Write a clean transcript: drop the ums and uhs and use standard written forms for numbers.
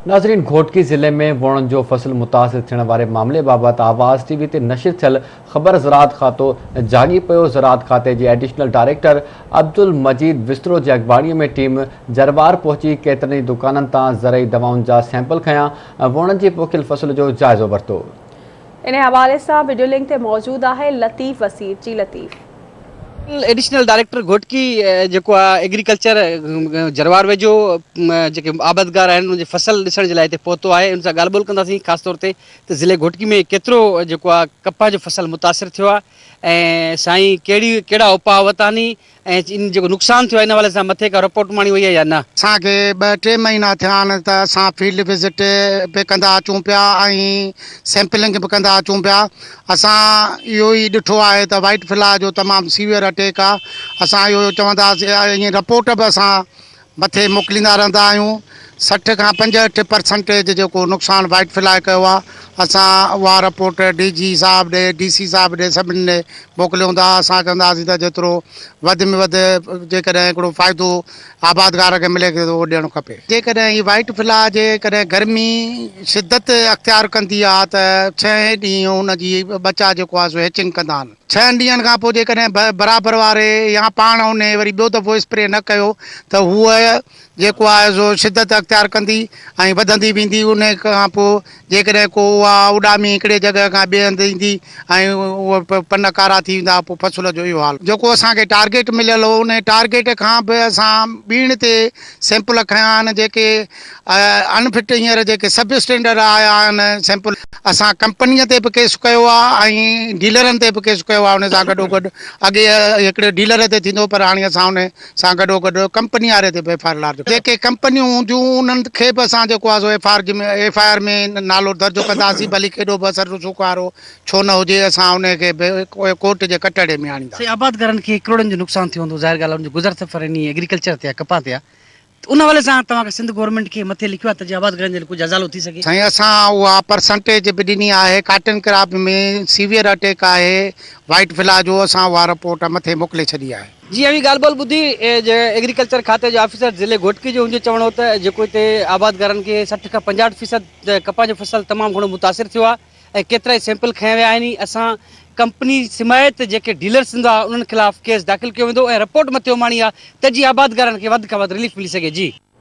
ناظرين گهوٽڪي ضلعي ۾ ووڻن جو فصل متاثر ٿيڻ واري معاملي بابت آواز ٽي وي تي نشر ٿيل خبر زراعت کاتو جاڳي پيو زراعت کاتي جي ايڊيشنل ڊائريڪٽر عبدالمجيد وسترو جي اڳواڻي ۾ ٽيم جروار پهچي ڪيترن ئي دڪانن تان زرعي دوائن جا سيمپل کنيا ۽ ووڻن جي پوکيل فصل جو جائزو ورتو. انهي حوالي سان وڊيو لنڪ تي موجود آهي لطيف وسير جي لطيف. ايڊيشنل ڊائريڪٽر گهوٽڪي جيڪو آهي ايگريڪلچر جروار ويجهو جيڪي آبادگار آهن انهن جي فصل ڏسڻ جي لاء هتي پهتو آهي ان سان ڳالهه ٻولهه ڪنداسين خاص طور تي ته ضلعي گهوٽڪي ۾ ڪيترو جيڪو آهي ڪپهه جو فصل متاثر ٿيو آهي ۽ سائين ڪهڙي ڪهڙا اپاء ورتا آهن ۽ ان جيڪو نقصان ٿيو آهي ان حوالي سان مٿي ڪا رپورٽ ماڻي وئي آهي يا نه. اسان کي ٻه ٽي مهينا ٿيا آهن ته اسان فيلڊ وزٽ به ڪندا اچون پيا ۽ سيمپلنگ به ڪندا اچون پيا اسان اهو ئي ڏٺو آهي ته وائيٽ فلاء جو تمام سيويئر اٽيڪ آهي اسان اهو چونداسين ۽ رپورٽ به اسان مٿي موڪليندا رهندا آهيون 60 کان 65 پرسنٽيج جيڪو نقصان وائيٽ فلاء ڪيو آهي اسان اها رپورٽ ڊي جي صاحب ڏي ڊي سي صاحب ڏي سڀني ڏي موڪليون ٿا اسان چونداسين ته جيترو وڌ ۾ وڌ جيڪڏهن هڪڙو فائدو آبادگار کي ملي ٿو اهو ڏيڻ کپي. جيڪڏهن هي وائيٽ فلاء جيڪڏهن گرمي شدت اختيار ڪندي آ ته ڇهين ڏينهن ان جي ٻچا جيڪو آ سو هيچنگ ڪندا آهن. ڇهن ڏينهن کان پوء جيڪڏهن برابر واري يا پاڻ انهي وري ٻيو دفعو اسپري نه ڪيو ته هوء جيڪو آهي سو شدت اختيار ڪندي ۽ وڌندي ويندي انهي کان پوء جيڪڏهن ڪو اها اڏامي هڪڙي جڳهه کان ٻئي هنڌ ايندي ۽ اهي پن ڪارا ٿي ويندا پوء فصل جو اهو حال. جيڪو اسان کي ٽارگيٽ مليل هو انهي ٽارگيٽ کان به اسان ٻيڻ تي سيمپل کنيا آهن جيڪي ان فٽ هينئر جيڪي سب اسٽينڊرڊ آيا آهن سيمپل اسان ڪمپنيء تي به ڪيس ڪيو آهي ۽ ڊيلرن تي به ڪيس ڪيو آهي ان سان گڏو گڏ اڳي هڪڙي ڊيلر تي ٿيندو پر هاڻي اسان ان سان گڏو گڏ ڪمپني واري تي به ايف I R large جيڪي ڪمپنيون هونديون انهن کي به اسان جيڪو آهي سو ايف آر جي ايف I R ۾ نالو درج ڪنداسين ڀلي ڪيڏو به اثر رسوخ وارو ڇو نه هجي اسان انهي کي به ڪورٽ جي ڪٽهڙي ۾ آڻينداسين. سائين آبادگارن کي ڪروڙن جو نقصان ٿيو هوندو ظاهر ڳالهه آهي ان جو گذر سفر انهي ايگريڪلچر تي آهي ڪپهه تي آهي ته ان حوالي سان توهان کي سنڌ گورنمينٽ کي مٿي لکيو آهي ته جيئن آبادگارن جي لاء ڪجهه ازالو ٿي سگهي. سائين اسان اها پرسنٽيج به ڏني آهي ڪاٽن ڪراپ ۾ سيويئر اٽيڪ آهي وائيٽ فلاء جو اسان اها رپورٽ مٿي موڪلي ڇڏي آهي. جي اوهين ڳالهه ٻولهه ٻڌي ايگريڪلچر کاتي جو آفيسر ضلعي گهوٽڪي جو هن جو چوڻ هو ته جيڪو هتي آبادگارن کي 60 کان 65 فيصد ڪپهه جو فصل تمام گهڻو متاثر ٿيو آهي ۽ ڪيترائي سيمپل کنيا ويا آهن اسان ڪمپني سميت جيڪي ڊيلرس هوندا انهن خلاف ڪيس داخل ڪيو ويندو ۽ رپورٽ مٿي اماڻي آهي ته جيئن آبادگارن کي وڌ کان وڌ رليف ملي سگهي جي.